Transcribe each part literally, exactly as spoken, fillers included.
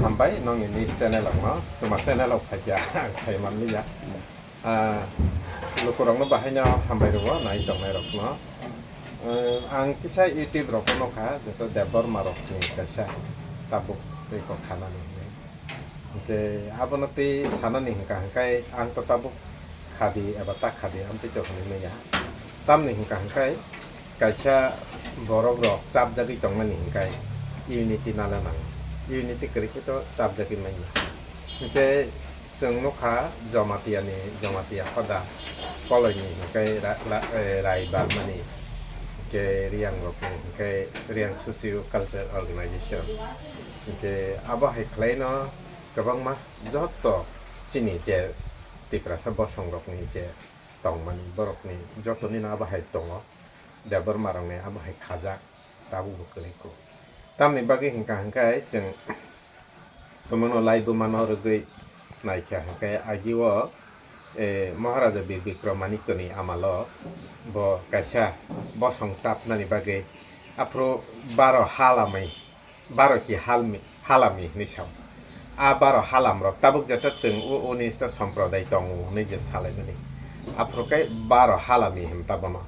Hambai nongni ni channel rokno, tuma channel rok phaikya ang sai manliya. Ah, lukurokno bahaino hambai rwo nai tongnai rokno. Eh, ang kisa YouTube rokno nukha, joto Debbarma rokni kaisa tabuk tei kok khanani hinwi. Hwnkhe abono tei sanani hwnkha hwnkhe ang to tabuk khadi eba ta khadi amtwi to hwnwi manya. Tamni hwnkha hwnkhe kaisa borok rok chapjagwi tongmani hwnkhe unity nala nango. Unity kwrwi khe to chapjagwi manya. Hwnkhe chwng nukha Jamatia ni, Jamatia hoda Koloi ni hwnkhe ra-, ra-, eh, Rai Barma ni, hwnkhe Riang rok ni hwnkhe Riang Socio Cultural Organization. Hwnkhe abo hai khlai no kwbangma joto chini je Tiprasa bosong rok ni je tongmani borok ni joto ni no abo hai tongo, Debbarma rok ni abo hai khajak. Tabuk bo kwrwi kho. Tamni bagwi hwnkha hwnkhe chwng kwmano laibuma no rwgwi naikha hwnkhe agio, eh, Maharaja Bir Bikram Manikya ni amalo bo kaisa bosong chapnani bagwi aphuru baro halami, baro ki halmi, halami hinwi sao. A baro halam rok tabuk jeta chwng o, o ni sta somprodai tongo hwnwi je salaimani. Aphuru khe baro halami hwn ta bono.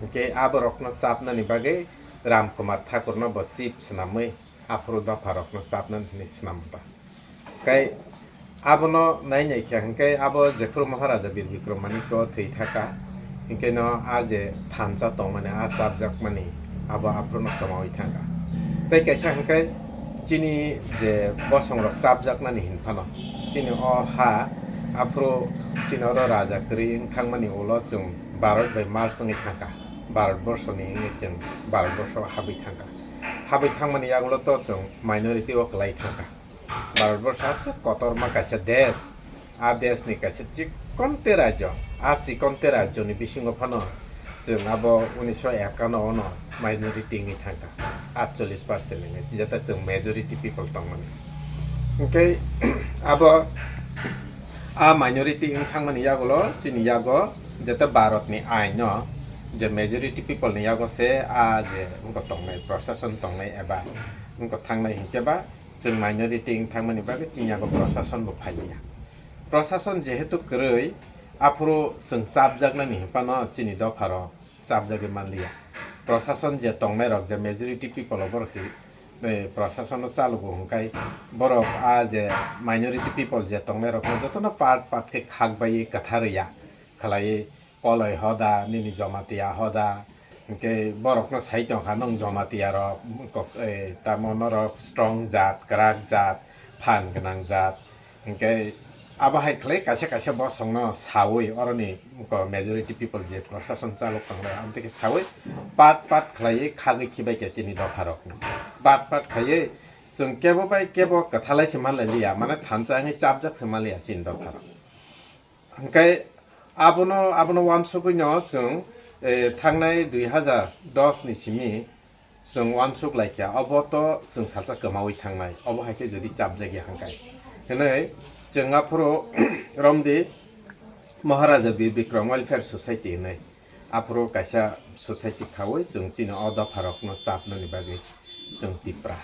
Hwnkhe aborokno chapnani bagwi Ram Kumar Thakur no bo chief swnamwi aphuru dopha rokno chapnani hwnwi swnam ta. Tei abono nai nai khe hwnkhe abo jephuru Maharaja Bir Bikram Manikya thwi thaka, hwnkhe no a je thansa tongmani, a chapjakmani abo aphuru no kwmawi thangkha. Tei kaisa hwnkhe chini je bosong rok chapjaknani hin phano chini o ha aphuru chini oro raja kwrwi wng thangmani ulo chwng Bharat bai merge wngwi thangkha, Bharat borsoni wngwi chwng Bharat borso habwi thangkha. Habwi thangmani yagulo to chwng minority o kwlai thangkha. Bharat borso aswk kotorma kaisa desh, a desh ni kaisa chikonte rajyo, a chikonte rajyo ni bisingo phano chwng abo unisho ekano ono minority wngwi thangkha, atchollish percent wngwi, jeta chwng majority people tongmani. Hwnkhe abo a minority wng thangmani yagulo chini yago jeta Bharat ni ain no je majority people ni yago se a je wngkha tongnai, proshashan tongnai eba wngkha thangnai hinkhe ba chwng minority wng thangmani bagwi chini yago proshashan bo phaiya. Proshashan jehetu kwrwi, aphuru chwng chapjaknani hinphano chini dopha rok chapjagwi manliya. Proshashan je tongnai rok je majority people o borok se, eh, proshashan no chalugo hwnkhe borok a je minority people je tongnai rok no jotono part part khe khak baiwi kwtharwi ya khlaiwi Koloi hoda, nini Jamatia hoda, hwnkhe borokno sai tongkha, nwng Jamatia rok, kok-, eh, tamo norok strong jat, kwrak jat, phan gwnang jat, hwnkhe abo hai khlai kaisa kaisa bosongno saui, oroni ko-, majority people je proshashan chalok tongo, amtwi khe saui part part khlaiwi khagwi khibai kha chini dopharokno. Part part khaiwi chwng kebo bai kebo kwthalai se manlai liya, mane thansa wngwi chapjak se manliya chini dopharok. Hwnkhe abono, abono uansugwino chwng, eh, thangnai dui hazar dos ni simi chwng uansuk laikha, obo to chwng salsa kwmaui thangnai, obo hai khe jodi chapjak ya hwnkhe. Hwnwi chwng aphuru romdi Maharaja Bir Bikram Welfare Society hwnwi. Aphuru kaisa society khaui chwng chini o dopharokno chapnani bagwi chwng Tipra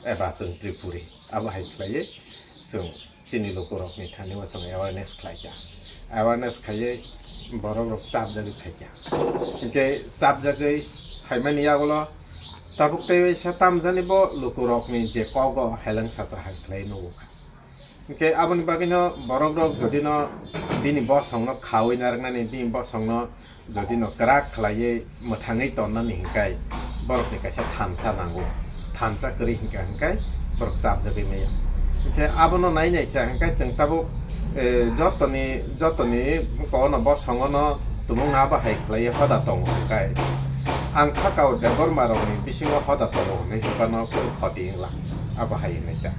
eba chwng Tripuri abo hai khlaiwi chwng chini lukurokni thani o chwng awareness khlaikha. Awareness khaiwi borokrok chapjagwi phaikha. Hinkhe chapjagwi phaimani yagulo tabuk tei waisa tamjani bo lukurokni je kogo heleng sacha hai khlai nukha. Hinkhe aboni bagwino borokrok jodino bini bosongno khaui narwknani, bini bosongno jodino kwrak khlaiwi mwthangwi tonnani hinkhe borokni kaisa thansa nango. Thansa kwrwi hinkha hinkhe borok chapjagwi maya. Hinkhe abono nai nai khe hinkhe chwng tabuk, eh, jotoni, jotoni kono bosongono tumungno abo hai khlaiwi hoda tongo hinkhe ang thakao Debbarmarokni bisingo hoda tongo hinwi hinkhe no khoti wngla abo hai hinwi ta.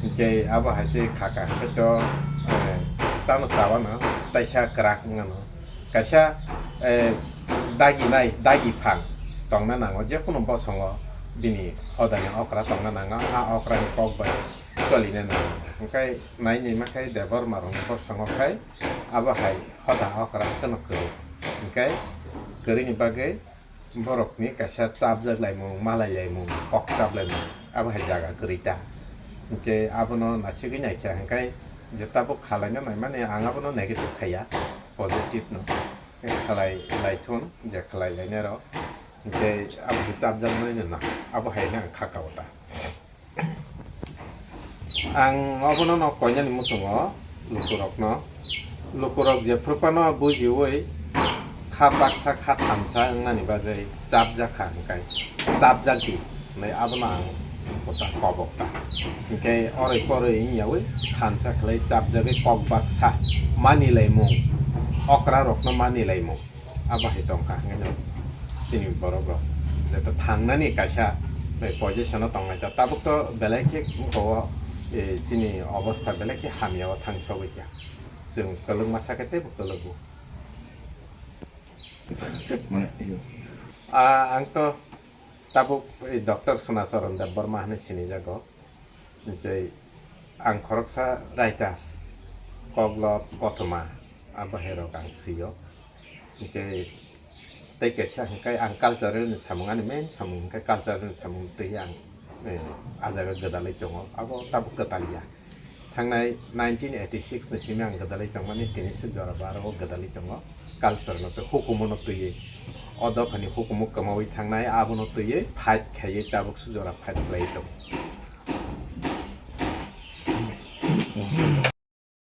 Hinkhe abo hai khe kha kha hinkhe to, eh, chano chawano taisa kwrak wngano. Kaisa, eh, dagi nai, dagi phang tongna nango, jekunu bosongo bini hodani okra tongna nango, a okrani kok bai cholina nango. Hinkhe nai nai ma khai Debbarmarokni bosongo khai abo hai hoda okra kheno kwrwi. Hinkhe kwrwini bagwi borokni kaisa chapjak laimung, malai laimung, kok chap laimung, abo hai jaga kwrwi ta. Hwnkhe abono nasigwi naikha, hwnkhe je tabuk khalaina naimani ang abono negative khaiya, positive no. Khe khalai laithun, je khalai lainai rok. Hwnkhe abo khe chapjaknai no na, abo hai no ang kha kao ta. Ang obono no koinani muchungo lukurokno, lukurok jephru phano bujiui kha baksa kha thansa wngnani bagwi chapjak kha hwnkhe chapjak di hwnwi abono ang kota kobok ta. Hwnkhe oroi poroi wngyaui thansa khlai chapjagwi kok baksa manilaimung, okra rokno manilaimung. Abo hai tongkha hwnkhe no chini borok rok jeto thangnani kaisa position o tongnai ta tabuk to belai khe wngkha o, eh, chini obostha belai khe hamya o thang sogwi kha. Chwng kwlwngma sakhe teibo kwlwgo. Mane, iyo. Ah, ang to tabuk, eh, Doctor Sunacharan Debbarma hwnwi sinijago. Hwnkhe ang khoroksa writer, koklop, kothoma, abo hai rok ang swi-o. Hwnkhe tei kaisa hwnkhe ang cultural ni samung, ani main samung hwnkhe cultural ni samung twi ang, eh, ah jaga gwdalwi tongo, abo tabuk kwtal ya. Thangnai nineteen eighty-six ni simi ang gwdalwi tongmani, tini swk jora baro o gwdalwi tongo. Culture no tei hukumu no twiwi, o dophani hukumu kwmawi thangnai, abono twiwi fight khaiwi tabuk swk jora fight khlaiwi tongo.